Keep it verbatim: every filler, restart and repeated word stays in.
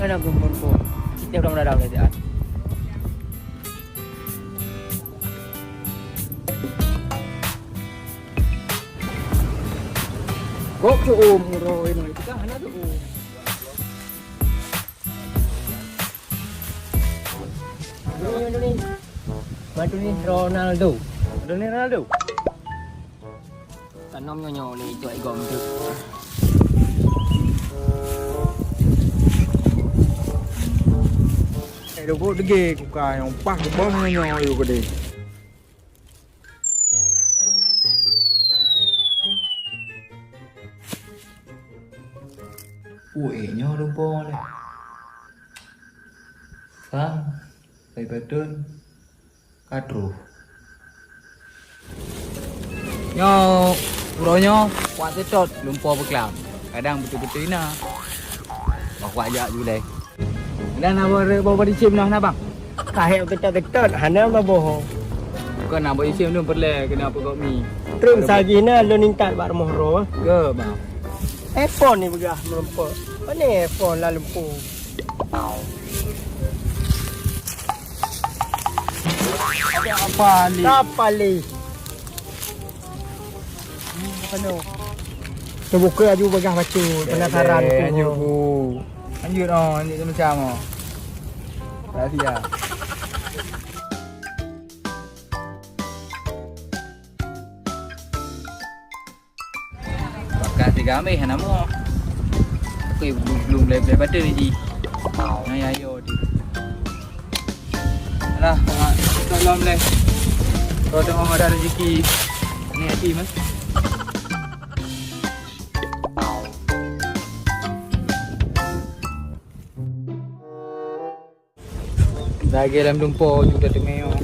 Na geumeureumpok. Sitiap lam dalam lé siat. Gok cuum uroe nyoe, kita hana cuum. Ini, ini, ini. Bantu ni Ronaldo. Bantu ni Ronaldo. Tanom nyoe nyoe ni, cok igom tu. Eh, dogok dege kuka nyang pah geubong nyoe nyoe yue keudeh. Ueh, nyoe lubong leh. Sang, Pai Patun, ka troh. Nyoe, uroe nyoe, kuat seutôt lumpo beuklam. Kadang beutôi-beutôi na. Bah kuat jak ju lé. Dan na boh, boh, boh dicém noh na, Bang? Kahek keutôt-keutôt, hana boh-boh. Kon na boh dicém tu peureulèe keuneuk peugöt mi. Trok misal jih na lôn intat bak rumoh droe. Ke, Bang? Iphone ni peugah meureumpok. Pane iPhone lam lumpo? Apa ni? Apa ni? Teubuka aju bagah bacut, penasaran. Eh, ku. Lanjut, oh, lanjut macam, oh. Rahsia. Pakai tiga ambil, hana mau. Okey, belum, belum boleh, boleh baca ni, Ji. Nah, ya, yo, tu. Alah, tok lom leh. Kalau tengok ada rezeki. Ni hati, Mas. Lagèe lam lumpo ju tateumé nyoe.